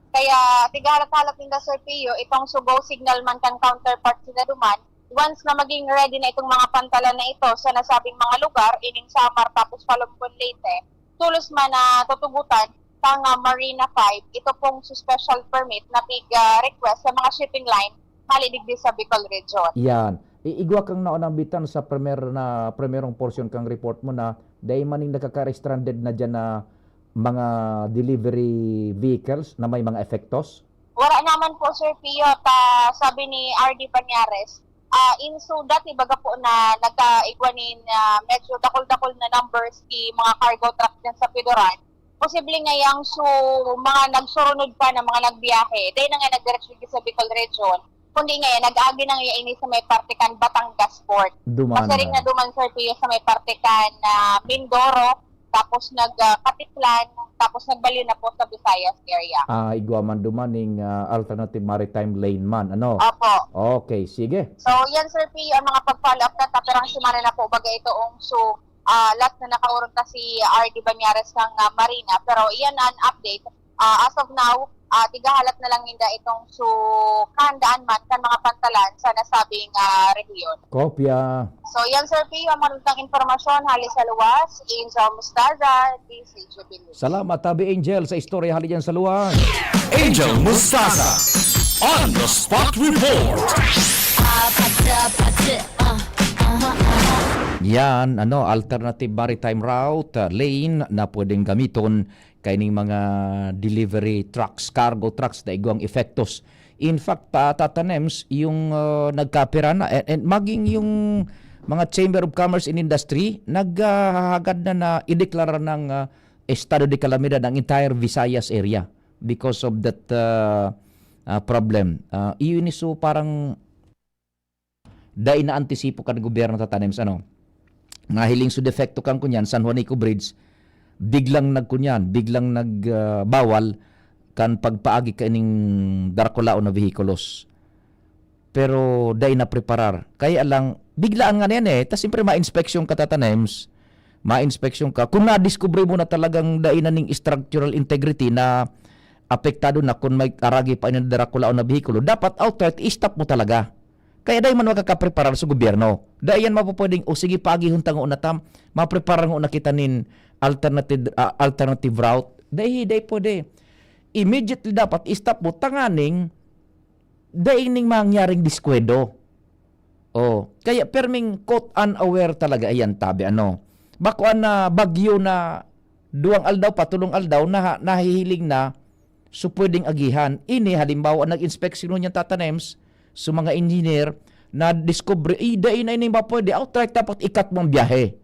Kaya tighahalat-halat ninda, Sir Pio, itong su go signal man kan counterpart nila duman, once na maging ready na itong mga pantalan na ito sa nasabing mga lugar, ining Samar tapos Palompon, Leyte, tolos man na tutugutan kan, ah, Marina five, ito pong su special permit na pig, ah, request sa mga shipping line hali digdi sa Bicol Region. Yan. I-, igwa kang naunambitan sa primer na, primerong portion kang report mo na dai man ning nakaka-stranded na dyan na mga delivery vehicles na may mga epektos? Wala naman po, Sir Pio, ta sabi ni R D Bañares, ah, inso dati baga po na nagkaigwa nin, ah, medyo dakul-dakul na numbers ki mga cargo truck dyan sa Pidoran. Posible ngayang su mga nagsurunod pa na mga nagbiyahe, dai na nga nagdiretso digdi sa Bicol Region, kundi ngayan nag-agi na ngaya ini sa may parte kan Batangas Port. Duman Kasi rin na. na duman, Sir Pio, sa may parte kan, ah, Mindoro, tapos nag, ah, Caticlan, tapos nagbaliw na po sa Visayas area. Ah, igwa man duman ning, ah, alternative maritime lane man, ano? Opo. Okay, sige. So, yan, Sir Pio, ang mga pag-follow up na tapirang semana na po baga ito ang su ah, last na nakaurong ta si R D Bañares kan, ah, Marina. Pero iyan an update. Ah, as of now, ah, tigahalat na lang ninda itong su kahandaan man kan mga pantalan sa nasabing, ah, rehiyon. Kopya. So, yan, Sir Pio, ang mga impormasyon hali sa luwas. Angel Mustaza, D C Jubilee. Salamat, Tabi Angel, sa istorya hali dyan sa luwas. Angel Mustaza, on the spot report. Yan, ano, alternative maritime route, ah, lane na pwedeng gamiton kaining mga delivery trucks, cargo trucks na igwang epektos. In fact, ta-, Tata Nems, yung, ah, nagkapira na, and, and maging yung mga Chamber of Commerce and Industry, naghahagad na na ideklara ng, ah, estado de kalamidad ang entire Visayas area because of that, ah, ah, problem. Ah, iyo ini, so parang dai naantisipo kan gobyerno, Tata Nems, ano? Nahiling su defekto kan kunyan, San Juanico Bridge, biglang nagkunyan, biglang nag, ah, bawal kan pagpaagi kaining darakulaon na vehikulos. Pero dai napreparar. Kaya lang, biglaan nga na yan eh. Tas siyempre, ma-inspeksyon ka, Tata Nems. Ma-inspeksyon ka. Kung nadiskubre mo na talagang dai na ning structural integrity na apektado na kun may karagi pa ini na darakulaon na behikulo, dapat outright i-stop mo talaga. Kaya dai man makakapreparar sa gobyerno. Dai yan mapupwedeng, "O sige, paagihon ta ngona ta, mapreparar ngona kita nin alternative, ah, alternative route." Dai, dai pwede. Immediately dapat i-stop mo tanganing dai ning mangyaring diskuwedo. Oh, kaya perming caught unaware talaga iyan, tabi ano. Bako an, ah, bagyo na duwang aldaw pa, tolong aldaw, naha-, nahihiling na, so pwedeng agihan. Ini, halimbawa, nag-inspeksyon niyan tatanems, so mga engineer, na-discover, "Eh, dai na ini mapwede, outright dapat ikat mo ang biyahe."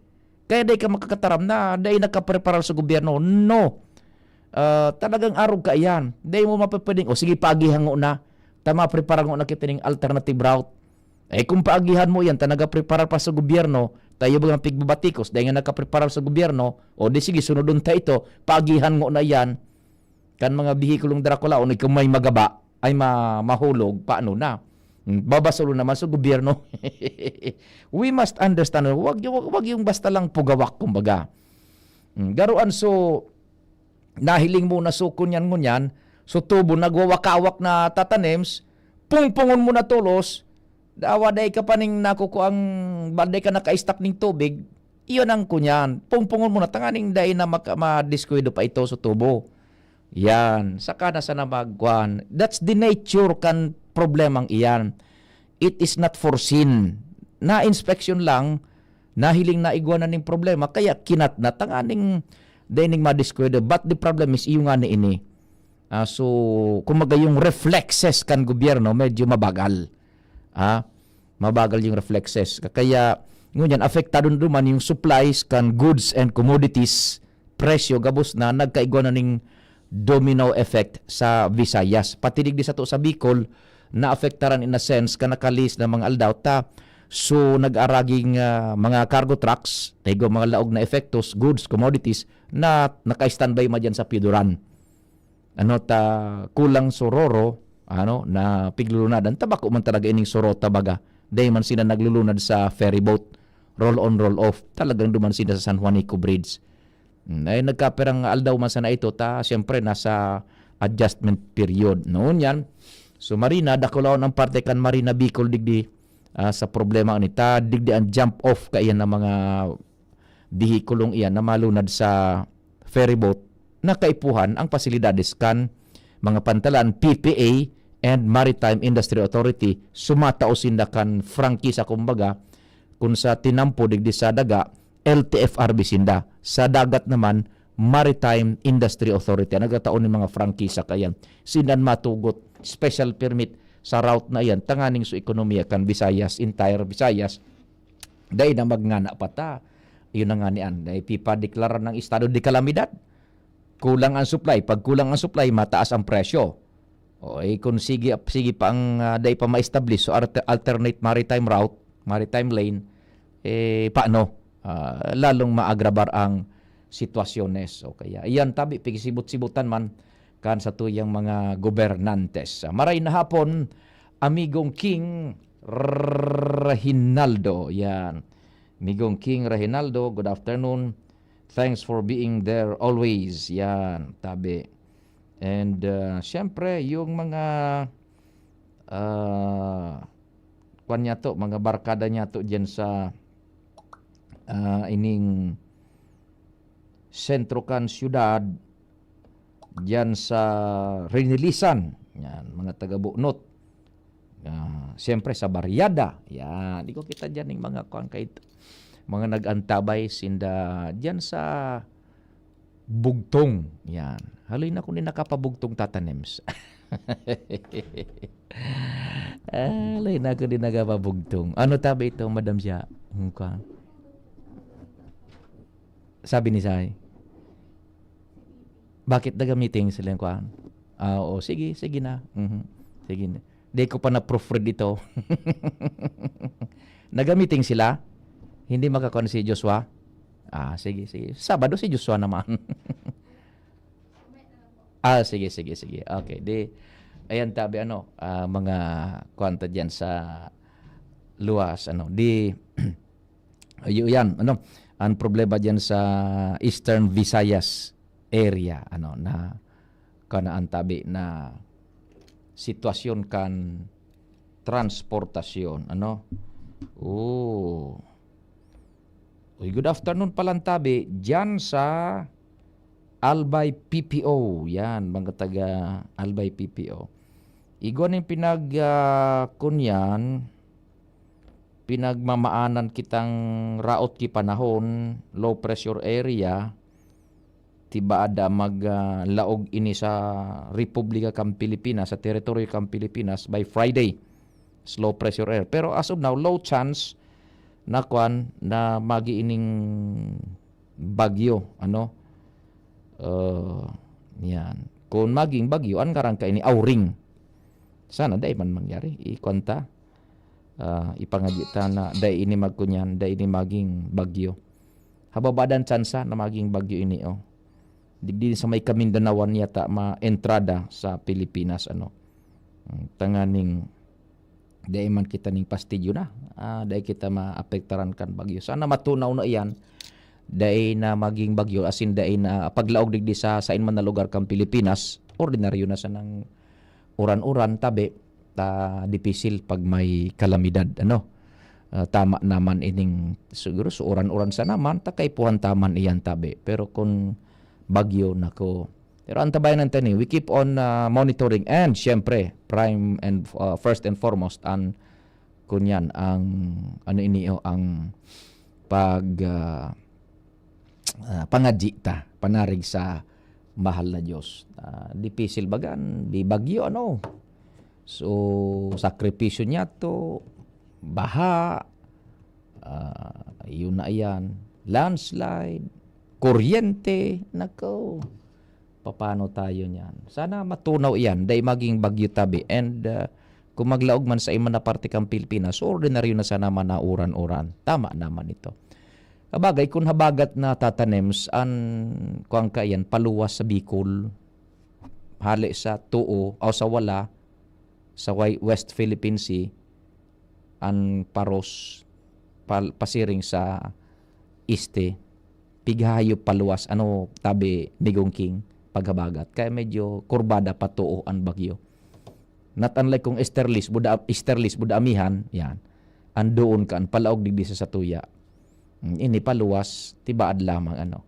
Kaya dai ka makakataram na dai nakapreparar sa gobyerno. No. Ah, talagang arog ka iyan. Dai mo mapapwedeng, "O sige, paagihan ngona. Ta mapreparar ngona kita ning alternative route." Eh, kung paagihan mo iyan, ta nagapreparar pa sa gobyerno, tayo bagang pigbabatikos, dai nga nakapreparar sa gobyerno, o di sige, sunodon ta ito, paagihan ngona iyan. Kan mga behikulong darakulaon, ikaw may magaba, ay ma-, mahulog, paano na? Hmm, babasulon naman sa gobyerno. We must understand, wag, wag, wag yung basta lang pugawak, kumbaga. Hmm, garuan, so, nahiling mo na so kunyan-ngunyan, so tubo, nagwawakawak na tatanems, pungpungon mo na tolos, dawa dai ka pa ning nakukuang, ba, dai ka naka-stock ning tubig, iyon ang kunyan. Pungpungon mo na, tanganing dai na maka-, madiskuwido pa ito sa tubo. Yan, saka na sana magkuhan. That's the nature kan problemang iyan. It is not foreseen. Na-inspection lang, nahiling na igwa na ning problema, kaya kinat na tanganing dai ning madiskuwido. But the problem is, iyo nga ni ini. Ah, so, kumbaga yung reflexes kan gobyerno, medyo mabagal. Ah, mabagal yung reflexes. Kaya, ngunyan, apektado na duman yung supplies kan goods and commodities, presyo, gabos na nagkaigwa na ning domino effect sa Visayas. Pati digdi sato sa Bicol, naapektaran in a sense, kan nakalis na mga aldaw ta. So, nag-araging, ah, mga cargo trucks, naigwa mga laog na epektos, goods, commodities, na naka-standby man dyan sa Piudoran. Ano ta, kulang so Ro-Ro, ano, na piglulunadan. Ta bako man talaga ining so Ro-Ta baga. Dai man sila naglulunad sa ferry boat. Roll on, roll off. Talagang duman sila sa San Juanico Bridge. Hmm, ay nagkapirang aldaw man sana ito, ta siyempre nasa adjustment period. Noon yan, so marina, dakulaon ang parte kan Marina Bicol digdi, ah, sa problema ni ta, digdi ang jump off kaiyan ng mga behikulong iyan na malunad sa ferry boat na kaipuhan ang pasilidades kan mga pantalan, P P A and Maritime Industry Authority, sumatao sinda kan prangkisa, kumbaga, kun sa tinampo digdi sa daga, L T F R B sinda. Sa dagat naman, Maritime Industry Authority. Ang nagtatao nin mga prangkisa kaiyan. Sinda an matugot, special permit sa route na iyan, tanganing so ekonomiya kan Visayas, entire Visayas, dai na magngana pa ta. Yun na nga ni an, ipipadeklara ng estado de kalamidad. Kulang ang supply. Pag kulang ang supply, mataas ang presyo. O, eh, kung sige, sige pa ang, ah, dai pa ma-establish, so alter-, alternate maritime route, maritime lane, eh, paano? Ah, lalong maagrabar ang sitwasyones. O kaya, iyan, tabi, pigisibot-sibotan man kan satuyang mga gobernantes. Ah, maray na hapon, Amigong King Rehinaldo. Yan. Amigong King Rehinaldo, good afternoon. Thanks for being there always. Yan, tabi. And, uh, siyempre, yung mga, uh, kwan niya to, mga barkada niya to dyan sa, uh, ining sentro kan siyudad, dyan sa Rinilisan. Yan, mga taga-Bunot. Ah, siyempre sa Barriada. Yan. Di ko kita dyan yung mga kuwan kay mga nag-antabay sinda dyan sa Bugtong. Yan. Haloy na kung di nakapabugtong, Tata Nems. Haloy na kung di nakapabugtong. Ano tabi ito, Madam Siya? Ang kuwan? Sabi ni Sai, "Bakit naga-meeting sila yung kuwan?" Ah, oo, sige, sige na. Mhm. Sige na. Di ko pa na-proofread ito. Naga-meeting sila? Hindi makakuan si Joshua? Ah, sige, sige. Sabado si Joshua naman. Ah, sige, sige, sige. Okay, di, ayan tabi, ano, ah, mga kuwan ta dyan sa luwas, ano, di, ayo yan, ano, ang problema dyan sa Eastern Visayas area, ano, na Kanaan tabi na sitwasyon kan transportasyon, ano? Oh. Uy, good afternoon palan tabi diyan sa Albay P P O. Yan, mga taga Albay P P O. Igwa ning pinag, ah, kunyan, pinagmamaanan kitang raot ki panahon, low pressure area, tibaad, ah, mag, ah, laog ini sa Republika kan Pilipinas, sa teritoryo kan Pilipinas by Friday. Slow pressure area. Pero as of now, low chance na kwan, na magi ining bagyo, ano? Uh, yan. Kung maging bagyo, an ngaran ka ini, Auring. Sana dai man mangyari. Ikwan ta, ah, ipangadyi ta na dai ini magkunyan, dai ini maging bagyo. Hababa dan tsansa na maging bagyo ini, oh. Digdi sa may Kamindanawan yata ma-entrada sa Pilipinas, ano. Mm, tanganing dai man kita ning pastidyo na. Ah, dai kita maapektaran kan bagyo. Sana matunaw na iyan. Dai na maging bagyo, as in, dai na paglaog digdi sa sain man na lugar kan Pilipinas. Ordinaryo na sanang uran-uran, tabi, ta dipisil pag may kalamidad, ano. Ah, tama naman ining, siguro, so uran-uran sa naman, ta kaipuhan ta man iyan, tabi. Pero kung bagyo, nako. Pero antabayanan ta ini, we keep on, ah, monitoring. And, syempre, prime and, ah, first and foremost, ang, kunyan, ang, ano ini, oh, ang pag, ah, ah, pangadyi ta, panarig sa mahal na Diyos. Ah, dipisil bagan, di bagyo, ano? So, sakripisyo niya to, baha, ah, yun na yan, landslide, kuryente, nako, paano tayo niyan? Sana matunaw iyan, dai maging bagyo tabi. And, ah, kung maglaog man sa iman na parte kang Pilipinas, ordinaryo na sana man na uran-uran. Tama naman ito. Kabagay, kung habagat na tatanems, an, kuwan ka iyan, paluwas sa Bicol, hali sa tuo, o sa wala, sa Wi-, West Philippine Sea, an paros, pal-, pasiring sa este, pighahayo paluwas, ano, tabi ni Gung King, paghabagat. Kaya medyo kurbada pa tuo an bagyo. Not unlike kung easterlies, buda, easterlies, buda amihan, yan. Andoon ka, an palaog digdi sa satuya. Mm, ini paluwas, tibaad lamang, ano.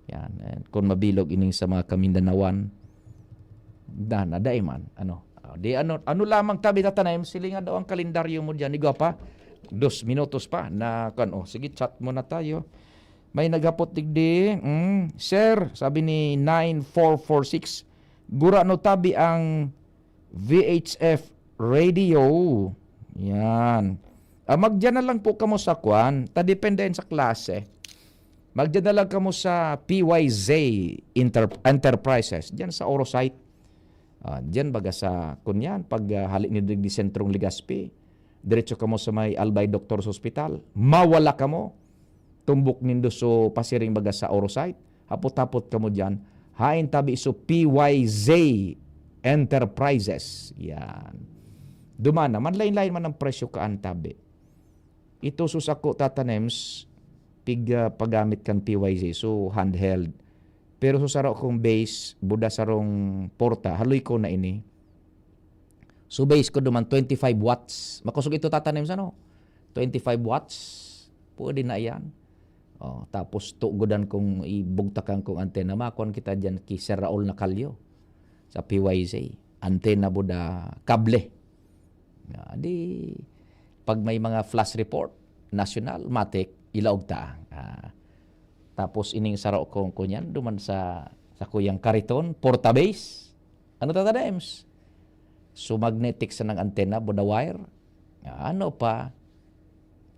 Yan, eh, kung mabilog ining sa mga Kamindanawan, dana, dai man, ano. Ah, di ano, ano lamang tabi tatanem, silingan daw ang kalendaryo mo diyan, igwa pa. Dos minutos pa na, kan, oh, sige, chat muna tayo. May naghapot digdi, mm, "Sir," sabi ni nine four four six, "Gurano tabi ang V H F radio?" Yan. Ah, magdiyan na lang po kamo sa kwan, ta depende yan sa klase. Magdiyan na lang kamo sa P Y Z Enter-, Enterprises, diyan sa Orosite. Ah, diyan baga sa, kunyan, pag, ah, hali ni digdi Sentrong Legazpi, diretso kamo sa may Albay Doctors Hospital, mawala kamo, tumbok nindo so pasiring baga sa Orosite, hapot-hapot kamo diyan, hain tabi so P Y Z Enterprises. Yan. Duman na, manlain-lain man ang presyo kaan tabi. Ito so sako tatanems, pig, ah, paggamit kan P Y Z, so handheld. Pero so saro kong base, buda sarong porta, haloy ko na ini. So base ko duman, twenty-five watts. Makosog ito tatanems, ano? Twenty-five watts. Pwede na yan. Oh, tapos tugodan kong ibugtakan kong antena. Makuan kita dyan ki Sir Raul Nacalio. Sa P Y Z. Antena buda kable. Ah, di, pag may mga flash report, national, matik, ilaog ta. Ah, tapos ining saro kong kunyan, duman sa, sa kuyang kariton, porta base. Ano tata, Dems? So, magnetic sa nang antena, buda wire. Ah, ano pa?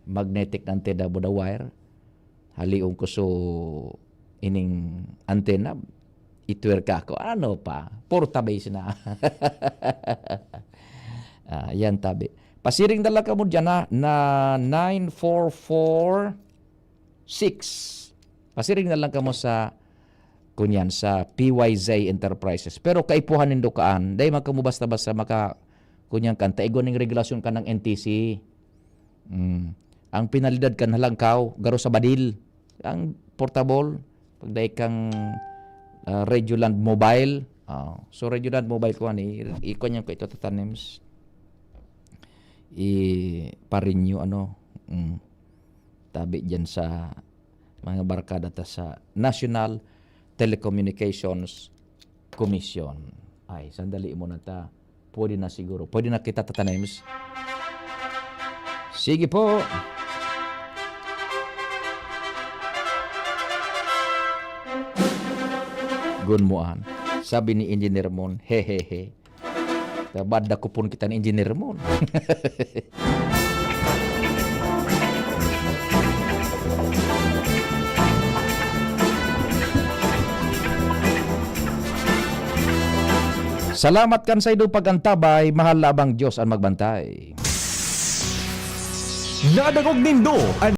Magnetic na antena, buda wire. Halion ko so ining antena, itwerka ko. Ano pa? Porta base na. Ah, yan tabi. Pasiring na lang kamo dyan, ha, na nine four four six. Pasiring na lang kamo sa, kunyan, sa P Y Z Enterprises. Pero kaipuhan nindo kaan, dai man kamo basta-basta maka, kunyan, kan, ta igwa ning regulasyon kan ng N T C. Mm. Ang penalidad kan halangkaw, garo sa badil. Ang portable, pag dai kang, ah, Radioland Mobile, Ah, so, Radyo Nan Mobile ko, ani, i-, ikuan niyo ko ito, Tata Nems. I-, pa-renew, ano, mm, tabi diyan sa mga barkada ta sa National Telecommunications Commission. Ay, sandali muna ta. Pwede na siguro. Pwede na kita, Tata Nems. Sige po. Gunmuan. Sabi ni Engineer Mon, "Hehehe." Tabad na kupon kita ni Engineer Mon. Salamat kan saindong pag-antabay, mahal na abang Diyos an magbantay. Nadangog nindo an